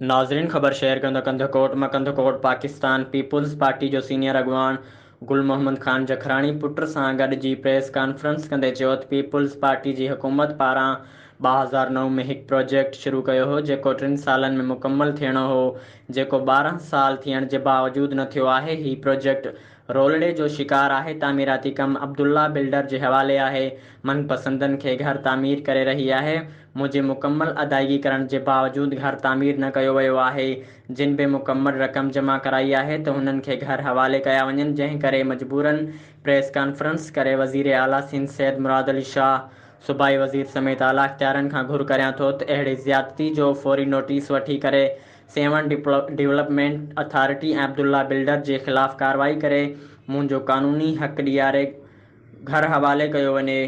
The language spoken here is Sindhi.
ناظرين خبر شيئر ڪندو ڪنڌڪوٽ مان ڪنڌڪوٽ پاڪستان پيپلز پارٽي جو سينيئر اڳواڻ گل محمد خان جکراڻي پٽ سان گڏجي پريس ڪانفرنس ڪندي چيو ته پيپلز پارٽي جي حڪومت پاران 2009 ۾ هڪ پروجيڪٽ شروع ڪيو هو جيڪو ٽن سالن ۾ مڪمل ٿيڻو هو جيڪو 12 سال ٿيڻ جي باوجود نه ٿيو آهي. هي پروجيڪٽ رولڙي جو شڪار آهي. تعميراتي ڪم عبدالله بلڊر جي حوالي آهي. من پسندن کي گهر تعمير ڪري رهي آهي. منهنجي مڪمل ادائيگي ڪرڻ جي باوجود گهر تعمير نه ڪيو ويو آهي. جن به مڪمل رقم جمع ڪرائي آهي ته هنن کي گهر حوالي ڪيا وڃن جنهن ڪري مجبورن پريس ڪانفرنس ڪري وزير اعليٰ سنڌ سيد مراد علي شاهه، صوبائي وزير سميت اعليٰ اختيارين کان گهر ڪريان ٿو ته اهڙي زيادتي جو فوري نوٽيس وٺي ڪري Sehwan development authority ۽ Abdullah builder جي خلاف ڪارروائي ڪري منهنجو قانوني حق ڏياري گهر حوالي ڪيو وڃي.